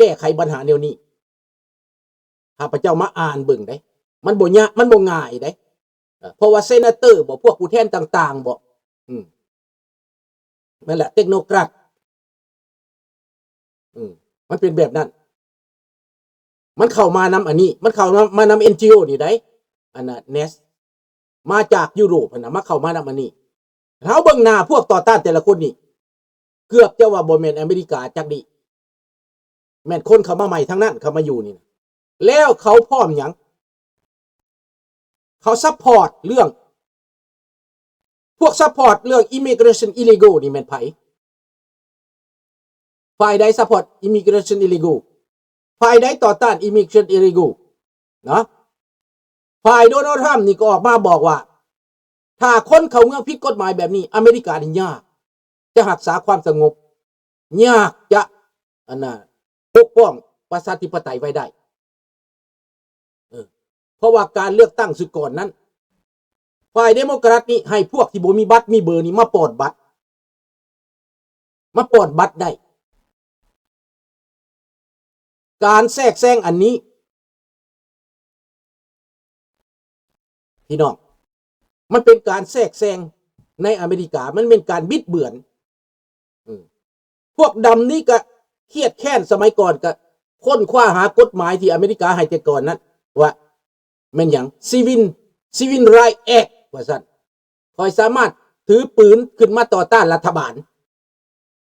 ແກ້ໄຂບັນຫາແນວນີ້. ຂ້າພະເຈົ້າມາອ່ານເບິ່ງເດ້ ມັນບໍ່ຍາກ ມັນບໍ່ງ່າຍເດ້. ເອີ ເພາະວ່າເຊນາເຕີບໍ ພວກຜູ້ແທນຕ່າງໆບໍ ອືມ ນັ້ນແຫຼະ ເຕັກໂນຄຣາດ ອືມ ມັນເປັນແບບນັ້ນ. ມັນເຂົ້າມານຳອັນນີ້ ມັນເຂົ້າມາ ມານຳເອັນຈີໂອນີ້ໄດ໋ ອັນນ່າ ເນສ ມາຈາກຢູໂຣບຫັ້ນນະ ມາເຂົ້າມານຳອັນນີ້. ເຮົາເບິ່ງໜ້າພວກຕໍ່ຕ້ານແຕ່ລະຄົນນີ້ ເກືອບຈະວ່າບໍ່ແມ່ນອາເມລິກາຈັກດີ້ ແມ່ນຄົນເຂົ້າມາໃໝ່ທັງນັ້ນ ເຂົ້າມາຢູ່ນີ້ນະ. ແລ້ວເຂົາພ້ອມຫຍັງ? ເຂົາຊັບພອດເລື່ອງ ພວກຊັບພອດເລື່ອງ immigration illegal ນີ້ແມ່ນໃຜ? ຝ່າຍໃດຊັບພອດ immigration illegal? ຝ່າຍໃດຕໍ່ຕ້ານ immigration illegal ເນາະ? ຝ່າຍໂດນັລທຣຳນີ້ກໍອອກມາບອກວ່າ ຖ້າຄົນເຂົ້າເມືອງຜິດກົດໝາຍແບບນີ້ ອາເມລິການີ້ຍາກຈະຮັກສາຄວາມສະຫງົບ ຍາກຈະ ອັນນ່າ ປົກປ້ອງປະຊາທິປະໄຕໄວ້ໄດ້. ເອີ ເພາະວ່າການເລືອກຕັ້ງຊຸດກ່ອນນັ້ນ ຝ່າຍເດໂມຄຣາດນີ້ໃຫ້ພວກທີ່ບໍ່ມີບັດມີເບີນີ້ມາປ່ອນບັດ ມາປ່ອນບັດໄດ້. ການແຊກແຊງອັນນີ້ ພີ່ນ້ອງ ມັນເປັນການແຊກແຊງໃນອາເມລິກາ ມັນເປັນການບິດເບືອນ. ອືມ ພວກດຳນີ້ກະຄຽດແຄ້ນ ສະໄໝກ່ອນກະຄົ້ນຄວ້າຫາກົດໝາຍທີ່ອາເມລິກາໃຫ້ແຕ່ກ່ອນນັ້ນ ວ່າແມ່ນຫຍັງ Civil Civil Rights Act ວ່າຊັ້ນ. ຂ້ອຍສາມາດຖືປືນຂຶ້ນມາຕໍ່ຕ້ານລັດຖະບານ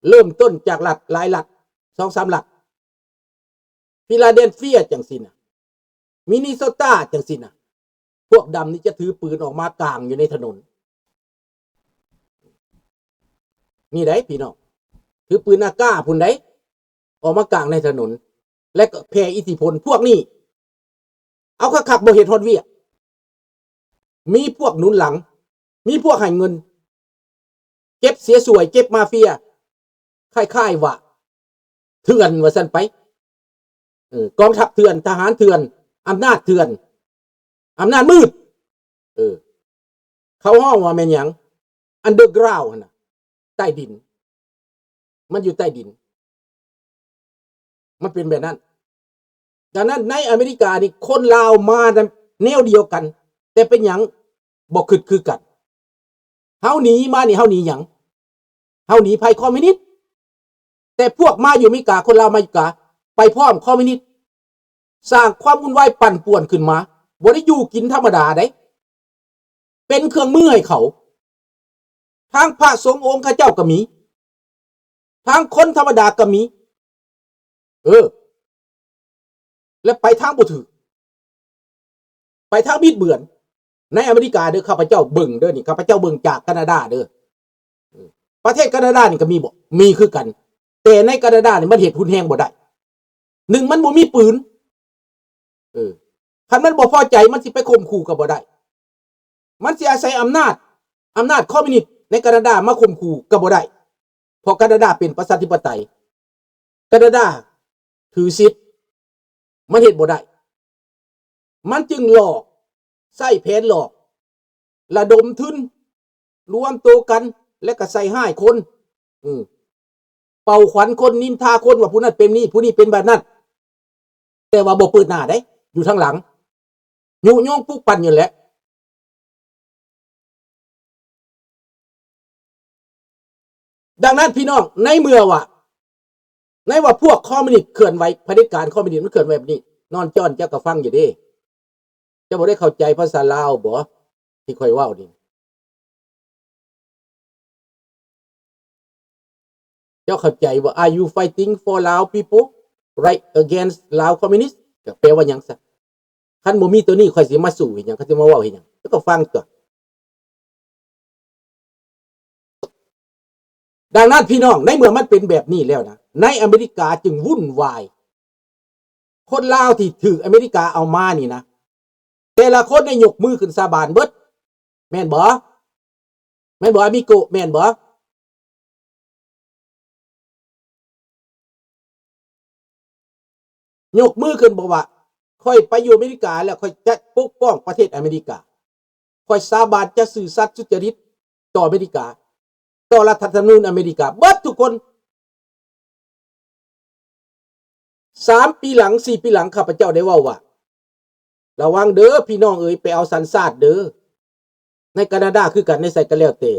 ເລີ່ມຕົ້ນຈາກລັດ ຫຼາຍລັດ ສອງສາມລັດ Philadelphia ຈັ່ງຊີ້ນະ Minnesota ຈັ່ງຊີ້ນະ ພວກດຳນີ້ຈະຖືປືນອອກມາກາງຢູ່ໃນຖະໜົນ ນີ້ໃດ໋ພີ່ນ້ອງ ຖືປືນອາກາພຸ້ນໃດ໋ ອອກມາກາງໃນຖະໜົນ ແລະກໍແຜ່ອິດທິພົນ. ພວກນີ້ເອົາຄັກໆ ບໍ່ເຮັດຮອດວຽກ ມີພວກໜູນຫຼັງ ມີພວກໃຫ້ເງິນ ເກັບເສຍສວຍ ເກັບມາເຟຍ ຄ້າຍໆວ່າເຖື່ອນວ່າຊັ້ນໄປ. ເອີ ກອງທັບເຖື່ອນ ທະຫານເຖື່ອນ ອຳນາດເຖື່ອນ ອຳນາດມືດ. ເອີ ເຂົາຮ້ອງວ່າແມ່ນຫຍັງ underground ຫັ້ນນະ ໃຕ້ດິນ ມັນຢູ່ໃຕ້ດິນ ມັນເປັນແບບນັ້ນ. ດັ່ງນັ້ນໃນອາເມລິການີ້ ຄົນລາວມາແນວດຽວກັນ ແຕ່ເປັນຫຍັງບໍ່ຄິດຄືກັນ? ເຮົາໜີມານີ້ ເຮົາໜີຫຍັງ? ເຮົາໜີໄພຄອມມິວນິດ. ແຕ່ພວກມາຢູ່ອາເມລິກາ ຄົນລາວມາຢູ່ອາເມລິກາ ໄປພ້ອມຄອມມິວນິດ ສ້າງຄວາມວຸ່ນວາຍປັ່ນປ່ວນຂຶ້ນມາ ບໍ່ໄດ້ຢູ່ກິນທຳມະດາໃດ ເປັນເຄື່ອງມືໃຫ້ເຂົາ. ທາງພະສົງອົງເຂົາເຈົ້າກໍມີ ທາງຄົນທຳມະດາກໍມີ. ເອີ ແລະໄປທາງບໍ່ຖືກ ໄປທາງບິດເບືອນ. ໃນອາເມລິກາເດີ ຂ້າພະເຈົ້າເບິ່ງເດີ ນີ້ ຂ້າພະເຈົ້າເບິ່ງຈາກການາດາເດີ ປະເທດການາດານີ້ກໍມີບໍ? ມີຄືກັນ. ແຕ່ໃນການາດານີ້ມັນເຮັດຮຸນແຮງບໍ່ໄດ້. ໜຶ່ງ ມັນບໍ່ມີປືນ. ເອີ ຄັນມັນບໍ່ພໍໃຈ ມັນຊິໄປຂົ່ມຂູ່ກໍບໍ່ໄດ້. ມັນຊິອາໄສອຳນາດ ອຳນາດຄອມມິວນິດໃນການາດາມາຂົ່ມຂູ່ກໍບໍ່ໄດ້ ເພາະການາດາເປັນປະຊາທິປະໄຕ. ການາດາຖືສິດ ມັນເຮັດບໍ່ໄດ້. ມັນຈຶ່ງຫຼອກ ໃຊ້ແຜນຫຼອກ ລະດົມທຶນ ລວມໂຕກັນ ແລະກະໃສ່ຮ້າຍຄົນ ອື ເປົ່າຂວັນຄົນ ນິນທາຄົນວ່າຜູ້ນັ້ນເປັນນີ້ ຜູ້ນີ້ເປັນແບບນັ້ນ ແຕ່ວ່າບໍ່ເປີດໜ້າເດ້ ຢູ່ທາງຫຼັງ ຍຸຍົງປຸກປັ່ນຢູ່ແຫຼະ. ດັ່ງນັ້ນພີ່ນ້ອງ ໃນເມື່ອວ່າ ໃນວ່າພວກຄອມມິວນິດເຄື່ອນໄຫວ ຜະເດັດການຄອມມິວນິດມັນເຄື່ອນໄຫວແບບນີ້ ນອນຈ້ອນເຈົ້າກໍຟັງຢູ່ເດ້. ເຈົ້າບໍ່ໄດ້ເຂົ້າໃຈພາສາລາວບໍ ທີ່ຂ້ອຍເວົ້ານີ້? ເຈົ້າເຂົ້າໃຈບໍ່? Are you fighting for Lao people right against Lao communist? ກໍແປວ່າຫຍັງຊະ? ຄັນບໍ່ມີໂຕນີ້ ຂ້ອຍຊິມາສູ້ເຮັດຫຍັງ? ຂ້ອຍຊິມາເວົ້າເຮັດຫຍັງ? ເຈົ້າກໍຟັງຕົວະ. ດັ່ງນັ້ນພີ່ນ້ອງ ໃນເມື່ອມັນເປັນແບບນີ້ແລ້ວນະ ໃນອາເມລິກາຈຶ່ງວຸ່ນວາຍ. ຄົນລາວທີ່ຖືກອາເມລິກາເອົາມານີ້ນະ ແຕ່ລະຄົນໄດ້ຍົກມືຂຶ້ນສາບານເບິດ ແມ່ນບໍ່? ແມ່ນບໍ່ ອາມິໂກ? ແມ່ນບໍ່? ຍົກມືຂຶ້ນບອກວ່າ ຂ້ອຍໄປຢູ່ອາເມລິກາແລ້ວ ຂ້ອຍຈະປົກປ້ອງປະເທດອາເມລິກາ. ຂ້ອຍສາບານຈະຊື່ສັດສຸດຈະລິດຕໍ່ອາເມລິກາ, ຕໍ່ລັດຖະທຳມະນູນອາເມລິກາ, ເບິດທຸກຄົນ. ສາມປີຫຼັງ ສີ່ປີຫຼັງ ຂ້າພະເຈົ້າໄດ້ເວົ້າວ່າ ລະວັງເດີພີ່ນ້ອງເອີຍ ໄປເອົາສັນຊາດເດີ ໃນການາດາຄືກັນ ໃນໃສກໍແລ້ວແຕ່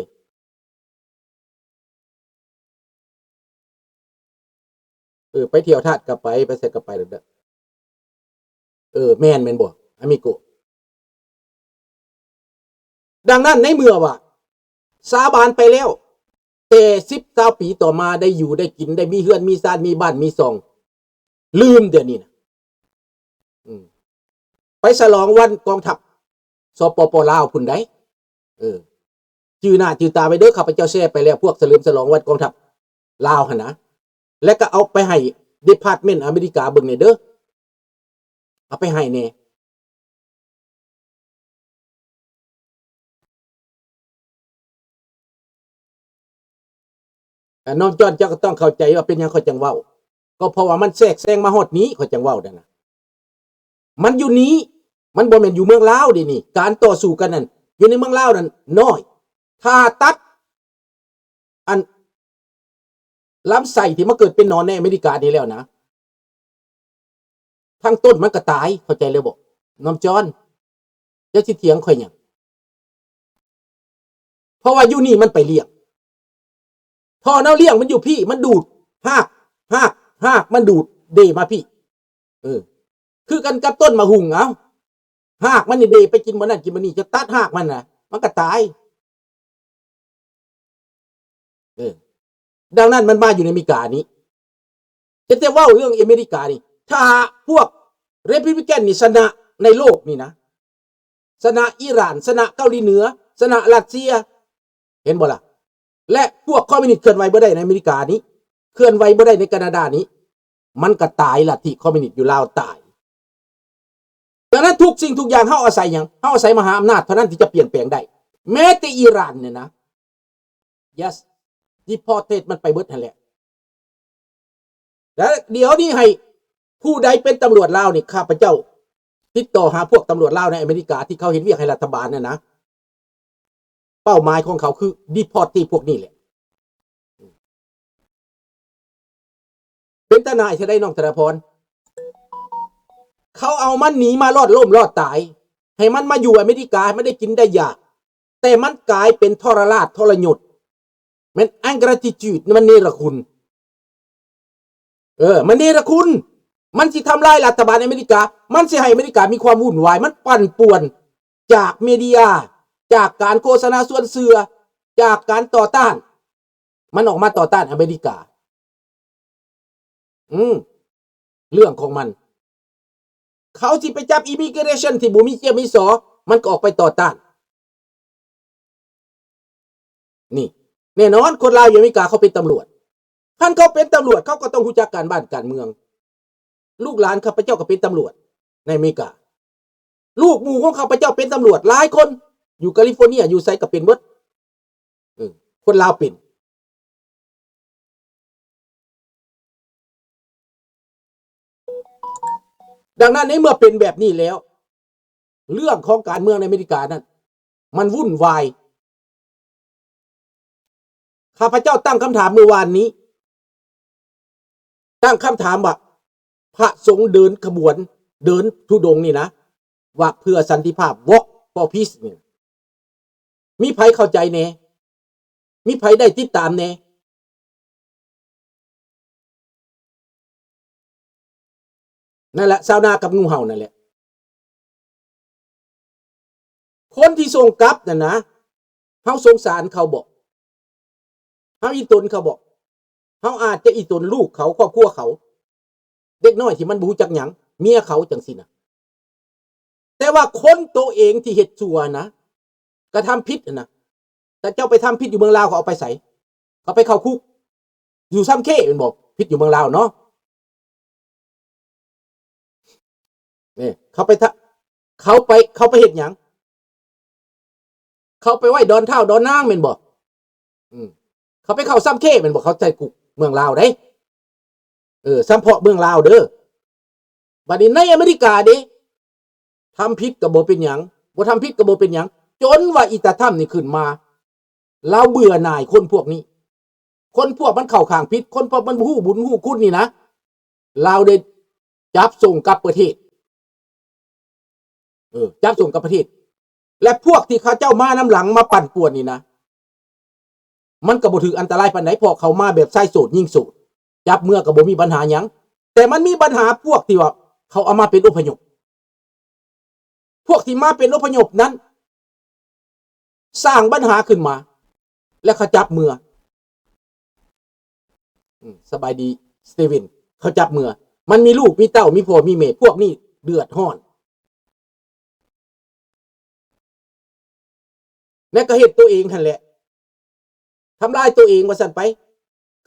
ເອີ ໄປທ່ຽວທາດກໍໄປ ໄປໃສກໍໄປໂລດເດີ ເອີ ແມ່ນ ແມ່ນບໍ່ ອາມິໂກ? ດັ່ງນັ້ນ ໃນເມື່ອວ່າສາບານໄປແລ້ວ ແຕ່ສິບຊາວປີຕໍ່ມາ ໄດ້ຢູ່ໄດ້ກິນ ໄດ້ມີເຮືອນມີຊານ ມີບ້ານມີຊ່ອງ ລືມດຽວນີ້ນະ ອືມ ໄປສະຫຼອງວັນກອງທັບ ສປປ ລາວພຸ້ນໃດ໋ ເອີ ຈື່ໜ້າຈື່ຕາໄວ້ເດີ ຂ້າພະເຈົ້າແຊໄປແລ້ວ ພວກສະເຫຼີມສະຫຼອງວັນກອງທັບລາວຫັ້ນນະ ແລະກໍເອົາໄປໃຫ້ Department ອາເມລິກາເບິ່ງແດ່ເດີ ເອົາໄປໃຫ້ແດ່. ອາ ນ້ອງຈອນ ເຈົ້າກໍຕ້ອງເຂົ້າໃຈວ່າເປັນຫຍັງຂ້ອຍຈັ່ງເວົ້າ ກໍເພາະວ່າມັນແຊກແຊງມາຮອດນີ້ ຂ້ອຍຈັ່ງເວົ້ານັ້ນນະ ມັນຢູ່ນີ້ ມັນບໍ່ແມ່ນຢູ່ເມືອງລາວເດນີ້ ການຕໍ່ສູ້ກັນນັ້ນ ຢູ່ໃນເມືອງລາວນັ້ນນ້ອຍ ຖ້າຕັດ ອັນ ລຳໄສ້ທີ່ມາເກີດເປັນໜອນໃນອາເມລິການີ້ແລ້ວນະ ທັງຕົ້ນມັນກໍຕາຍ ເຂົ້າໃຈແລ້ວບໍ່ ນ້ອງຈອນ? ເຈົ້າຊິຖຽງຂ້ອຍຫຍັງ? ເພາະວ່າຢູ່ນີ້ມັນໄປລ້ຽງ ທໍ່ນ້ຳລ້ຽງມັນຢູ່ພີ້ ມັນດູດຮາກ ຮາກ ຮາກມັນດູດເດມາພີ້ ເອີ ຄືກັນກັບຕົ້ນໝາກຫຸ່ງ ເອົ້າ ຮາກມັນນີ້ເດໄປກິນບ່ອນນັ້ນກິນບ່ອນນີ້ ຈະຕັດຮາກມັນນະ ມັນກໍຕາຍ. ເອີ ດັ່ງນັ້ນມັນມາຢູ່ໃນອາເມລິການີ້ ຈະແຕ່ເວົ້າເລື່ອງອາເມລິການີ້ ຖ້າພວກ Republican ນີ້ຊະນະໃນໂລກນີ້ນະ ຊະນະອີຣານ ຊະນະເກົາຫຼີເໜືອ ຊະນະຣັດເຊຍ ເຫັນບໍ່ລະ? ແລະ ພວກຄອມມິວນິດເຄື່ອນໄຫວບໍ່ໄດ້ໃນອາເມລິການີ້ ເຄື່ອນໄຫວບໍ່ໄດ້ໃນການາດານີ້ ມັນກໍຕາຍ ລັດທິຄອມມິວນິດຢູ່ລາວຕາຍ. ດັ່ງນັ້ນທຸກສິ່ງທຸກຢ່າງເຮົາອາໄສຫຍັງ? ເຮົາອາໄສມະຫາອຳນາດເທົ່ານັ້ນທີ່ຈະປ່ຽນແປງໄດ້. ແມ້ແຕ່ອີຣານນີ້ນະ yes deported ມັນໄປເບິດຫັ້ນແຫຼະ. ແລະ ດຽວນີ້ໃຫ້ຜູ້ໃດເປັນຕຳຫຼວດລາວນີ້ ຂ້າພະເຈົ້າຕິດຕໍ່ຫາພວກຕຳຫຼວດລາວໃນອາເມລິກາທີ່ເຂົາເຮັດວຽກໃຫ້ລັດຖະບານນັ້ນນະ ເປົ້າໝາຍຂອງເຂົາຄື deportee ພວກນີ້ແຫຼະ. ເປັນຕາໜ່າຍແທ້ໃດ໋ ນ້ອງທະນາພອນ. ເຂົາເອົາມັນໜີມາລອດລົ້ມລອດຕາຍ ໃຫ້ມັນມາຢູ່ອາເມລິກາ ໃຫ້ມັນໄດ້ກິນໄດ້ຢາກ ແຕ່ມັນກາຍເປັນທໍລະລາດທໍລະຍົດ ແມ່ນ ingratitude ມັນເນລະຄຸນ. ເອີ ມັນເນລະຄຸນ ມັນຊິທຳລາຍລັດຖະບານອາເມລິກາ ມັນຊິໃຫ້ອາເມລິກາມີຄວາມວຸ່ນວາຍ ມັນປັ່ນປ່ວນຈາກເມເດຍ ຈາກການໂຄສະນາຊວນເຊື່ອ ຈາກການຕໍ່ຕ້ານ ມັນອອກມາຕໍ່ຕ້ານອາເມລິກາ. ອືມ ເລື່ອງຂອງມັນ ເຂົາຊິໄປຈັບ immigration ທີ່ບໍ່ມີເຈ້ຍມີສໍ ມັນກໍອອກໄປຕໍ່ຕ້ານ. ນີ້ ແນ່ນອນ ຄົນລາວຢູ່ອາເມລິກາເຂົາເປັນຕຳຫຼວດ ຄັນເຂົາເປັນຕຳຫຼວດ ເຂົາກໍຕ້ອງຮູ້ຈັກການບ້ານການເມືອງ. ລູກຫຼານຂ້າພະເຈົ້າກໍເປັນຕຳຫຼວດໃນອາເມລິກາ ລູກໝູ່ຂອງຂ້າພະເຈົ້າເປັນຕຳຫຼວດຫຼາຍຄົນ ຢູ່ກາລິຟໍເນຍ ຢູ່ໃສກໍເປັນເບິດ. ເອີ ຄົນລາວເປັນ. ດັ່ງນັ້ນ ໃນເມື່ອເປັນແບບນີ້ແລ້ວ ເລື່ອງຂອງການເມືອງໃນອາເມລິການັ້ນ ມັນວຸ່ນວາຍ. ຂ້າພະເຈົ້າຕັ້ງຄຳຖາມມື້ວານນີ້ ຕັ້ງຄຳຖາມວ່າ ພະສົງເດີນຂະບວນ ເດີນທຸດົງນີ້ນະ ວ່າເພື່ອສັນຕິພາບ Walk for Peace ນີ້ ມີໃຜເຂົ້າໃຈແດ່? ມີໃຜໄດ້ຕິດຕາມແດ່? ນັ້ນແຫຼະ ຊາວນາກັບງູເຫົ່ານັ້ນແຫຼະ. ຄົນທີ່ສົ່ງກັບນັ້ນນະ ເຮົາສົງສານເຂົາບໍ? ເຮົາອີຕົນເຂົາບໍ? ເຮົາອາດຈະອີຕົນລູກເຂົາ ຄອບຄົວເຂົາ ເດັກນ້ອຍທີ່ມັນບໍ່ຮູ້ຈັກຫຍັງ ເມຍເຂົາຈັ່ງຊີ້ນະ. ແຕ່ວ່າຄົນໂຕເອງທີ່ເຮັດຊົ່ວນະ ກະທຳຜິດຫັ້ນນະ ແຕ່ເຈົ້າໄປທຳຜິດຢູ່ເມືອງລາວ ເຂົາເອົາໄປໃສ? ເຂົາໄປເຂົ້າຄຸກ ຢູ່ຊຳເຄແມ່ນບໍ່? ຜິດຢູ່ເມືອງລາວເນາະ. ນີ້ ເຂົາໄປທະ ເຂົາໄປ ເຂົາໄປເຮັດຫຍັງ? ເຂົາໄປໄວ້ດອນທ້າວດອນນາງແມ່ນບໍ່? ອືມ ເຂົາໄປເຂົ້າຊຳເຄແມ່ນບໍ່? ເຂົາໃສ່ຄຸກເມືອງລາວເດ້. ເອີ ສຳເພາະເມືອງລາວເດີ. ບັດນີ້ໃນອາເມລິກາເດ້ ທຳຜິດກໍບໍ່ເປັນຫຍັງ ບໍ່ທຳຜິດກໍບໍ່ເປັນຫຍັງ ຈົນວ່າອີຕາທຳນີ້ຂຶ້ນມາ ລາວເບື່ອໜ່າຍຄົນພວກນີ້ ຄົນພວກມັນເຂົ້າຂ້າງຜິດ ຄົນພວກມັນບໍ່ຮູ້ບຸນຮູ້ຄຸນນີ້ນະ ລາວໄດ້ ຈັບສົ່ງກັບປະເທດ ເອີ ຈັບສົ່ງກັບປະເທດ ແລະ ພວກທີ່ເຂົາເຈົ້າມານຳຫຼັງມາປັ່ນປ່ວນນີ້ນະ ມັນກໍບໍ່ຖືກອັນຕະລາຍປານໃດ ເພາະເຂົາມາແບບຊາຍໂສດຍິງໂສດ ຈັບເມືອກໍບໍ່ມີບັນຫາຫຍັງ. ແຕ່ມັນມີບັນຫາພວກທີ່ວ່າເຂົາເອົາມາເປັນອົບພະຍົບ ພວກທີ່ມາເປັນອົບພະຍົບນັ້ນ ສ້າງບັນຫາຂຶ້ນມາ ແລ້ວເຂົາຈັບເມືອ. ອືມ ສະບາຍດີ ສະເຕເວັນ. ເຂົາຈັບເມືອ ມັນມີລູກມີເຕົ້າ ມີພໍ່ມີແມ່ ພວກນີ້ເດືອດຮ້ອນ ແລະກໍເຮັດໂຕເອງຫັ້ນແຫຼະ ທຳລາຍໂຕເອງວ່າຊັ້ນໄປ.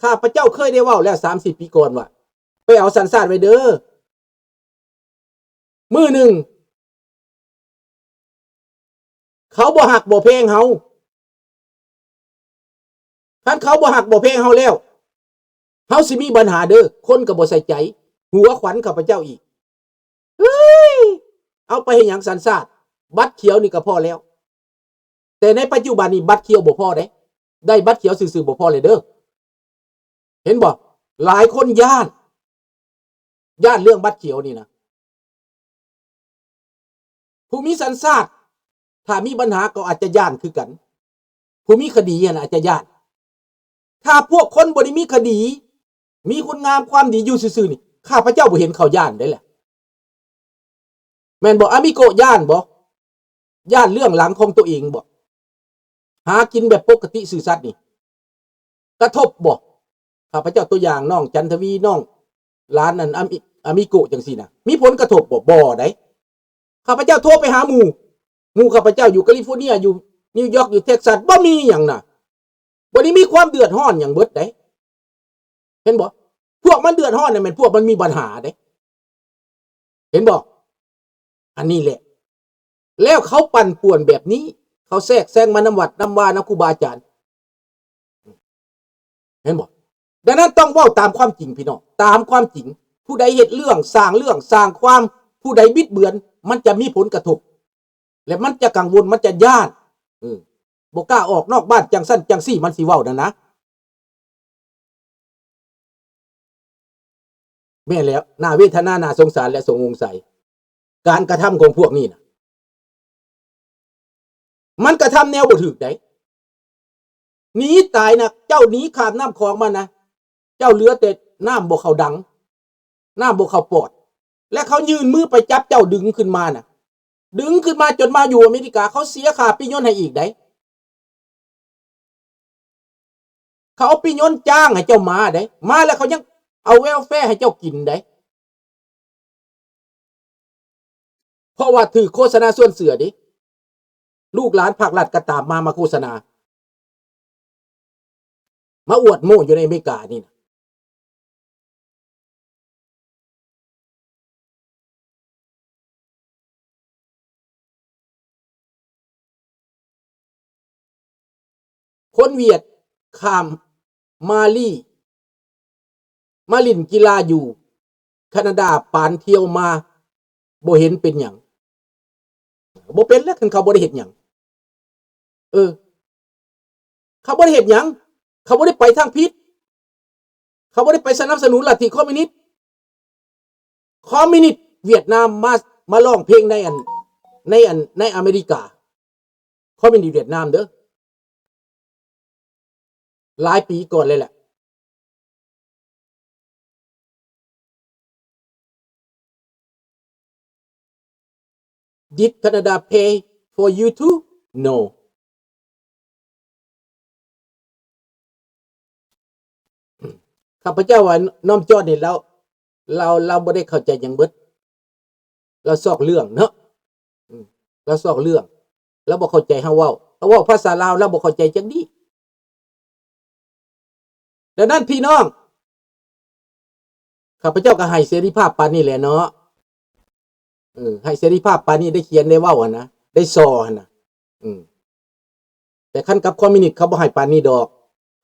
ຂ້າພະເຈົ້າເຄີຍໄດ້ເວົ້າແລ້ວສາມສີ່ປີກ່ອນວ່າ ໄປເອົາສັນຊາດໄວ້ເດີ ມື້ໜຶ່ງ ເຂົາບໍ່ຮັກບໍ່ແພງເຮົາ ຄັນເຂົາບໍ່ຮັກບໍ່ແພງເຮົາແລ້ວ ເຮົາຊິມີບັນຫາເດີ ຄົນກໍບໍ່ໃສ່ໃຈ ຫົວຂວັນຂ້າພະເຈົ້າອີກ. ເອີຍ ເອົາໄປເຮັດຫຍັງສັນຊາດ? ບັດຂຽວນີ້ກໍພໍແລ້ວ. ແຕ່ໃນປັດຈຸບັນນີ້ບັດຂຽວບໍ່ພໍເດ້ ໄດ້ບັດຂຽວຊື່ໆບໍ່ພໍເລີຍເດີ. ເຫັນບໍ່? ຫຼາຍຄົນຢ້ານ ຢ້ານເລື່ອງບັດຂຽວນີ້ນະ. ຜູ້ມີສັນຊາດ ຖ້າມີບັນຫາກໍອາດຈະຢ້ານຄືກັນ ຜູ້ມີຄະດີຫັ້ນອາດຈະຢ້ານ. ຖ້າພວກຄົນບໍ່ໄດ້ມີຄະດີ ມີຄຸນງາມຄວາມດີຢູ່ຊື່ໆນີ້ ຂ້າພະເຈົ້າບໍ່ເຫັນເຂົາຢ້ານເດ້ແຫຼະ ແມ່ນບໍ່? ອາມິໂກະຢ້ານບໍ່? ຢ້ານເບື້ອງຫຼັງຂອງຕົວເອງບໍ່? ຫາກິນແບບປົກກະຕິຊື່ສັດນີ້ ກະທົບບໍ່? ຂ້າພະເຈົ້າຕົວຢ່າງ ນ້ອງຈັນທະວີ ນ້ອງຫຼານອັນອາມິ ອາມິໂກະຈັ່ງຊີ້ນະ ມີຜົນກະທົບບໍ່? ບໍ່ໃດ. ຂ້າພະເຈົ້າໂທໄປຫາໝູ່ ໝູ່ຂ້າພະເຈົ້າຢູ່ກາລິຟໍເນຍ ຢູ່ນິວຢອກ ຢູ່ເທັກຊັສ ບໍ່ມີຫຍັງນະ ບໍ່ໄດ້ມີຄວາມເດືອດຮ້ອນຫຍັງເບິດໃດ. ເຫັນບໍ່? ພວກມັນເດືອດຮ້ອນນະແມ່ນພວກມັນມີບັນຫາເດ້. ເຫັນບໍ່? ອັນນີ້ແຫຼະ ແລ້ວເຂົາປັ່ນປ່ວນແບບນີ້ ເຂົາແຊກແຊງມານຳວັດນຳວານຳຄູບາອາຈານ ເຫັນບໍ່? ດັ່ງນັ້ນຕ້ອງເວົ້າຕາມຄວາມຈິງພີ່ນ້ອງ ຕາມຄວາມຈິງ. ຜູ້ໃດເຮັດເລື່ອງ ສ້າງເລື່ອງ ສ້າງຄວາມ ຜູ້ໃດບິດເບືອນ ມັນຈະມີຜົນກະທົບ ແລະ ມັນຈະກັງວົນ ມັນຈະຢ້ານ ເອີ ບໍ່ກ້າອອກນອກບ້ານ ຈັ່ງຊັ້ນຈັ່ງຊີ້ ມັນຊິເວົ້ານັ້ນນະ. ແມ່ນແລ້ວ ໜ້າເວທະນາ ໜ້າສົງສານ ແລະ ສົງອົງໄສ ການກະທຳຂອງພວກນີ້ນະ ມັນກະທຳແນວບໍ່ຖືກໃດ. ໜີຕາຍນະ ເຈົ້າໜີຂ້າມນ້ຳຂອງມານະ ເຈົ້າເຫຼືອແຕ່ນ້ຳບໍ່ເຂົ້າດັງ ນ້ຳບໍ່ເຂົ້າປອດ ແລະ ເຂົາຍື່ນມືໄປຈັບເຈົ້າ ດຶງຂຶ້ນມານະ ດຶງຂຶ້ນມາຈົນມາຢູ່ອາເມລິກາ ເຂົາເສຍຄ່າປີ້ຍົນໃຫ້ອີກໃດ. ເຂົາເອົາປີ້ຍົນຈ້າງໃຫ້ເຈົ້າມາເດ້ ມາແລ້ວເຂົາຍັງເອົາແວລແຟໃຫ້ເຈົ້າກິນເດ້ ເພາະວ່າຖືກໂຄສະນາຊວນເຊື່ອເດ້. ລູກຫຼານພາກລັດກໍຕາມມາ ມາໂຄສະນາ ມາອວດໂມ້ຢູ່ໃນອາເມລິການີ້ນະ. ຄົນຫວຽດຂ້າມມາລີ ມາຫຼິ້ນກິລາຢູ່ຄານາດາ ປານທ່ຽວມາ ບໍ່ເຫັນເປັນຫຍັງ. ບໍ່ເປັນແລ້ວ ຄັນເຂົາບໍ່ໄດ້ເຮັດຫຍັງ. ເອີ ເຂົາບໍ່ໄດ້ເຮັດຫຍັງ ເຂົາບໍ່ໄດ້ໄປທາງຜິດ ເຂົາບໍ່ໄດ້ໄປສະໜັບສະໜູນລັດທິຄອມມິວນິດ. ຄອມມິວນິດຫວຽດນາມມາ ມາຮ້ອງເພງໃນອັນ ໃນອັນ ໃນອາເມລິກາ ຄອມມິວນິດຫວຽດນາມເດີ ຫຼາຍປີກ່ອນເລີຍແຫຼະ. Did Canada pay for you too? No. ຂ້າພະເຈົ້າວ່ານ້ອງຈອນນີ້ ລາວ ລາວ ລາວບໍ່ໄດ້ເຂົ້າໃຈຫຍັງເບິດ ລາວຊອກເລື່ອງເນາະ ອືມ ລາວຊອກເລື່ອງ ລາວບໍ່ເຂົ້າໃຈເຮົາເວົ້າ ເຮົາເວົ້າພາສາລາວ ລາວບໍ່ເຂົ້າໃຈຈັກດີ້. ດັ່ງນັ້ນພີ່ນ້ອງ ຂ້າພະເຈົ້າກໍໃຫ້ເສລີພາບປານນີ້ແຫຼະເນາະ ເອີ ໃຫ້ເສລີພາບປານນີ້ ໄດ້ຂຽນໄດ້ເວົ້າຫັ້ນນະ ໄດ້ສໍ່ຫັ້ນນະ ອືມ ແຕ່ຄັນກັບຄອມມິວນິດ ເຂົາບໍ່ໃຫ້ປານນີ້ດອກ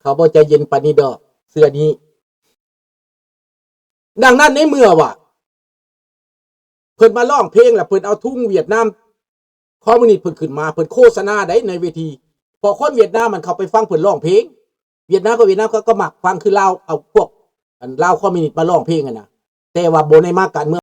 ເຂົາບໍ່ໃຈເຢັນປານນີ້ດອກ ເຊື່ອນີ້. ດັ່ງນັ້ນໃນເມື່ອວ່າ ເພິ່ນມາຮ້ອງເພງ ແລ້ວເພິ່ນເອົາທຸງຫວຽດນາມ ຄອມມິວນິດເພິ່ນຂຶ້ນມາ ເພິ່ນໂຄສະນາໃດໃນເວທີ ເພາະຄົນຫວຽດນາມມັນເຂົ້າໄປຟັງເພິ່ນຮ້ອງເພງ ຫວຽດນາມກໍຫວຽດນາມ ເຂົາກໍມັກຟັງ ຄືລາວເອົາພວກ ອັນ ລາວຄອມມິວນິດມາຮ້ອງເພງຫັ້ນນະ ແຕ່ວ່າບໍ່ໄດ້ມາການເມື